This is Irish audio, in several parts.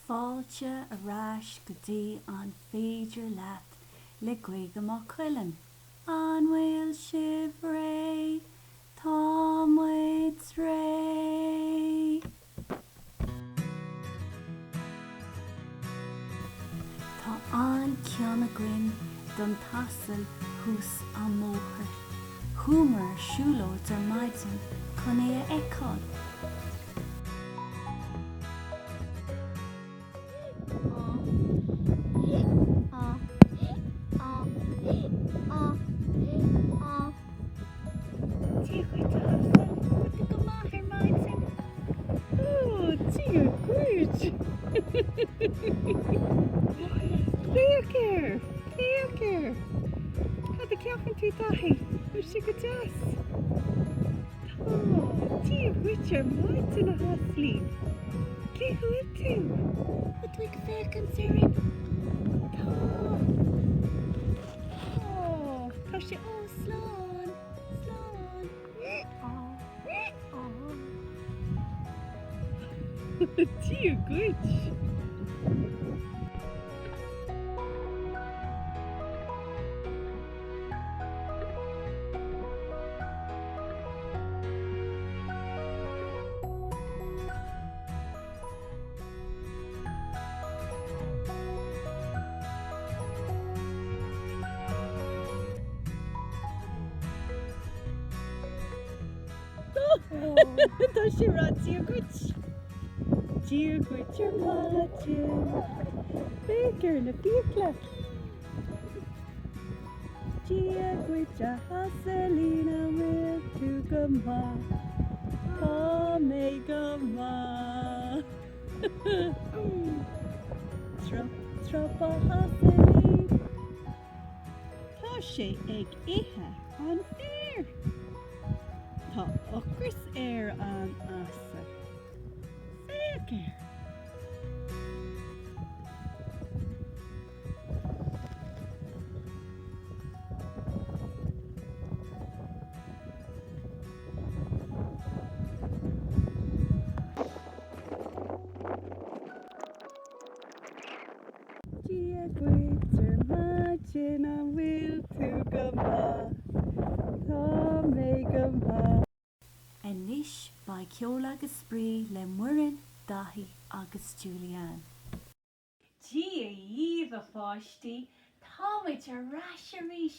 Fáilte ar ais go dtí An Féidir Leat le Gaeilge Maigh Cuilinn. An bhfuil sibh réidh? Tá muid réidh! Tá an-cion againn don t-asal thuas an mbóthar. Chuamar ar siúlóid ar maidin chun é a fheiceáil. Dia dhuit a asail, bhfuil tú go maith ar maidin? Ó, Dia dhuit! Féach air! Féach air! Cad a cheapann tú Daithí? Bhfuil sé go deas? Tá! Dia dhuit ar maidin a asailín! Cén chaoi a bhfuil tú? Bhfuil tú ag féachaint orainn? Tá! Ó, tá sé ó, slán! Slán! Á, á. Dia dhuit! Tá sé ag rá Dia dhuit. Dia dhuit ar maidin. Féach ar na fiacla. Dia dhuit a asailín an bhfuil tú go maith? Tá mé go maith. Trup trup a asailín. Tá sé ag ithe an féir. Tá ocras ar an asal. Féach air. Dia dhuit ar maidin an bhfuil tú go maith? Tá mé go maith. Anois beidh ceol agus spraoi le Muireann, Daithí agus Julianne. Dia dhíbh a pháistí, tá muid ar ais arís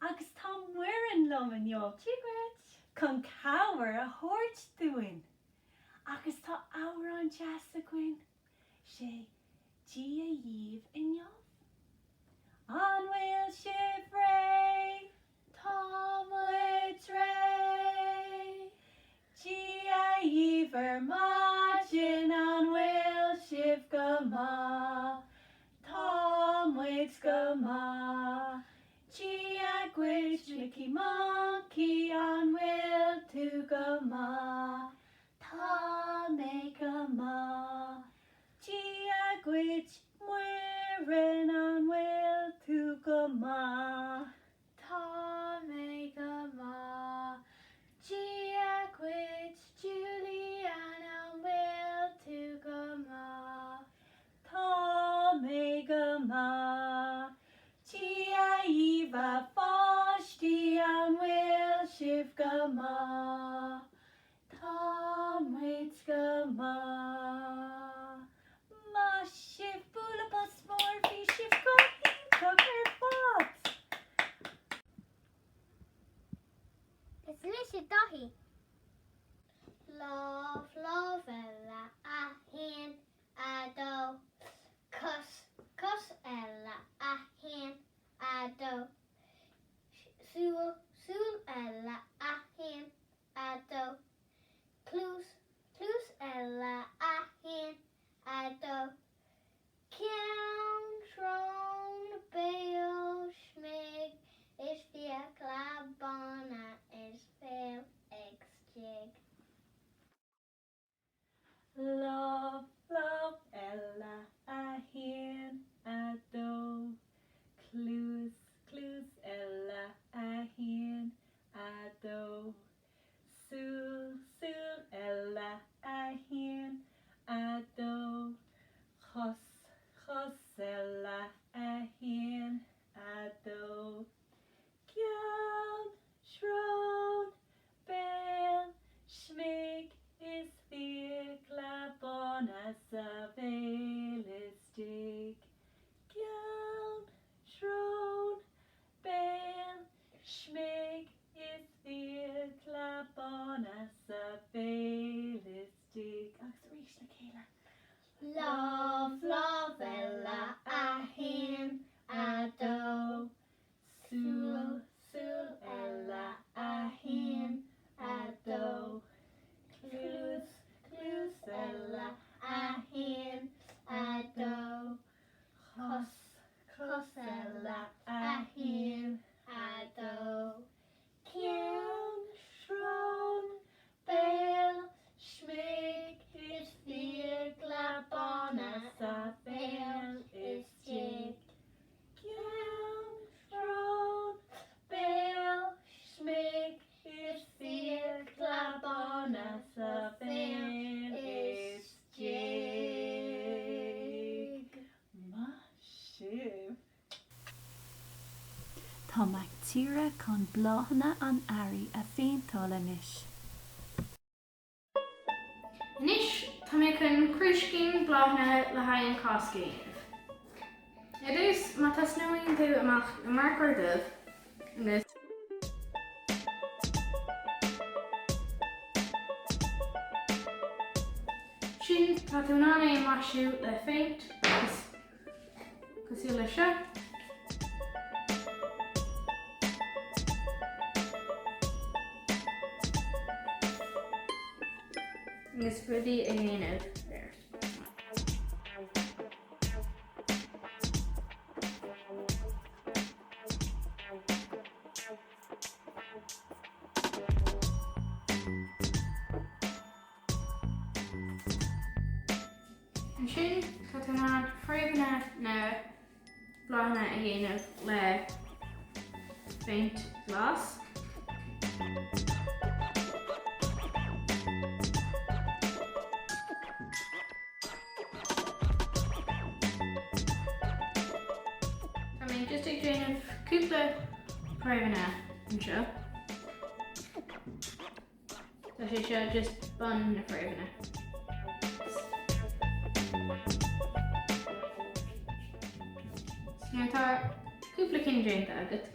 agus tá Muireann liom inniu Dia dhuit! chun cabhair a thabhairt dúinn. Agus tá amhrán deas againn, sé Dia dhíbh inniu. An bhfuil sibh réidh? Tá muid réidh! Dia dhíbh ar maidin an bhfuil sibh go maith? Tá muid go maith. Dia dhuit Micí Moncaí an bhfuil tú go maith? Tá mé go maith. Dia dhuit Muireann an bhfuil tú go maith? Tá mé go maith. Dia dhuit Julianne an bhfuil tú go maith? Tá mé go maith. Dia dhíbh a pháistí an bhfuil sibh go maith? Tá muid go maith. Maith sibh, bualadh bos mór, bhí sibh go hiontach ar fad! Is mise Daithí. Lámh, lámh eile, 1, 2, cos, cos eile, 1, 2, súil, súil eile, 1. sa bhéal istigh. Ceann, srón, béal, smig is fiacla bána sa bhéal istigh. Agus arís le chéile. Lámh, lámh eile, 1, 2, Súil, súil eile, 1, 2, Cluas, cluas eile, 1, 2, Cos, cos eile, 1, 2, Ceann, srón, béal, smig is fiacla bána sa bhéal istigh. Ceann, srón, béal, smig is fiacla bána sa bhéal istigh. Maith sibh! Tá Mac Tíre chun bláthanna an earraigh a phéinteáil anois. Anois tá mé chun crúiscín bláthanna le haghaidh an Cásc a dhéanamh. Ar dtús, má tosnaíonn tú amach le marcóir dubh agus. Sin, tá tú in ann é a maisiú le phéint agus. Cosúil le seo. Agus rudaí a dhéanamh air. Ansin, tá tú in ann fréamhanna na bláthanna a dhéanamh le phéint ghlas. Tá mé just ag déanamh cúpla fréamhanna anseo. Tá sé seo just bun na fréamhanna. Nuair atá cúpla cinn déanta agat.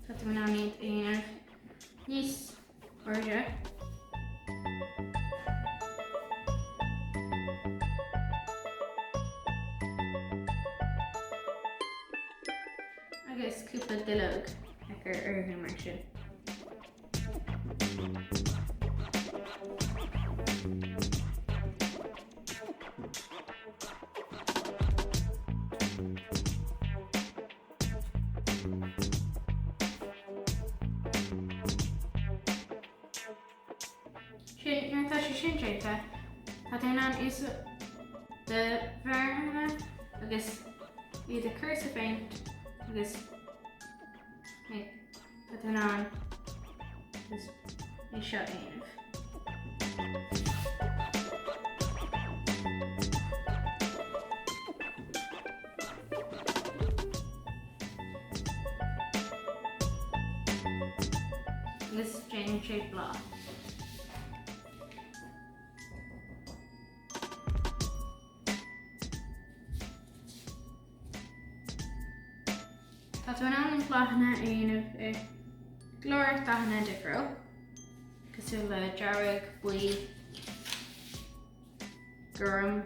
Tá tú in ann iad a dhéanamh níos airde. Agus cúpla duilleog a chur orthu mar sin. Sin, nuair atá sé sin déanta, tá tú in ann úsáid do mhéireanna agus iad a chur sa phéint agus tá tú in ann é seo a dhéanamh. Agus déanann sé bláth. Tá tú in ann bláthanna a dhéanamh i go leor dathanna difriúil, cosúil le dearg, buí, gorm.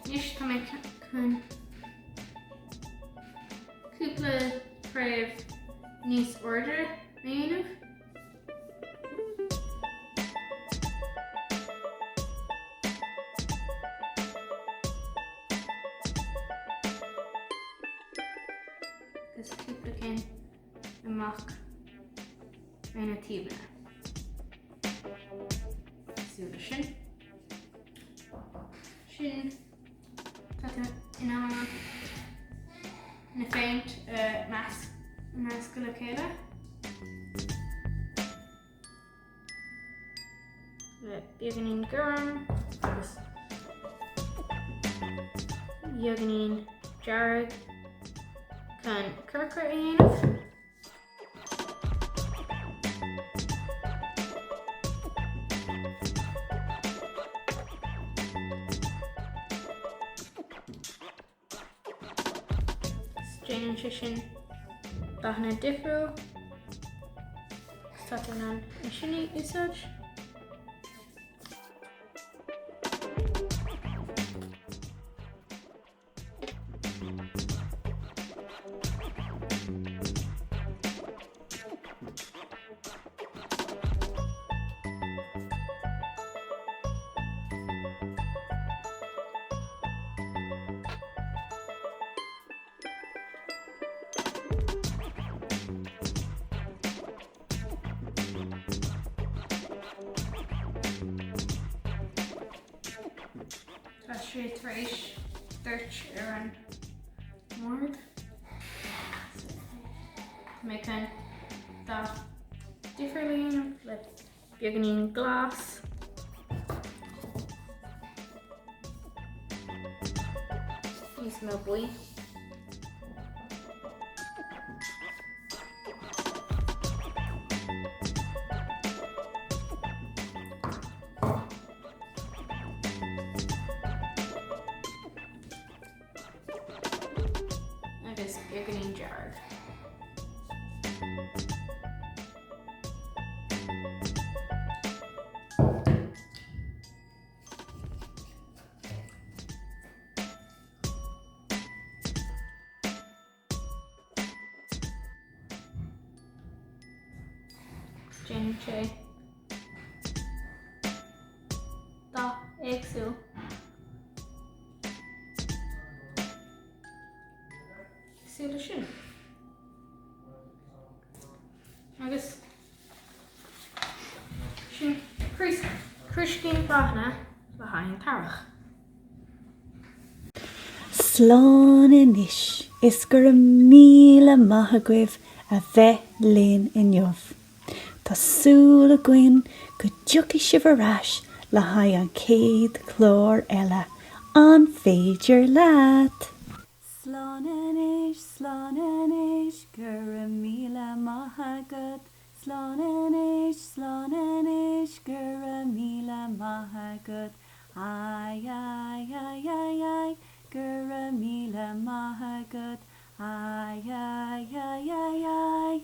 Anois tá mé chun cúpla fréamh níos airde a dhéanamh. Agus cúpla cinn amach ar na taobhanna. Cosúil le sin. Sin. tú in ann na phéint a meascadh le chéile. Le beagáinín gorm agus beagáinín dearg chun corcra a dhéanamh. Déanann sé sin dathanna difriúil. Tá tú in ann é sin a úsáid. Tá sé tar éis doirteadh ar an mbord. Tá mé chun dath difriúil a dhéanamh le beagáinín glas. Níos mó buí. Agus beagáinín dearg. Déanann sé dath éagsúil. Cosúil le sin. Agus sin crúiscín bláthanna le haghaidh an t-earrach. Slán anois is go raibh míle maith agaibh a bheith linn inniu. Tá súil againn go dtiocfaidh sibh ar ais le haghaidh an chéad chlár eile, an féidir leat? Slán anois, slán anois, go raibh míle maith agat, slán anois, slán anois, go raibh míle maith agat, ai, ai, ai, ai, ai, go raibh míle maith agat, ai, ai, ai, ai, ai.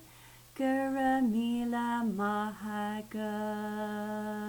Go raibh míle maith agat.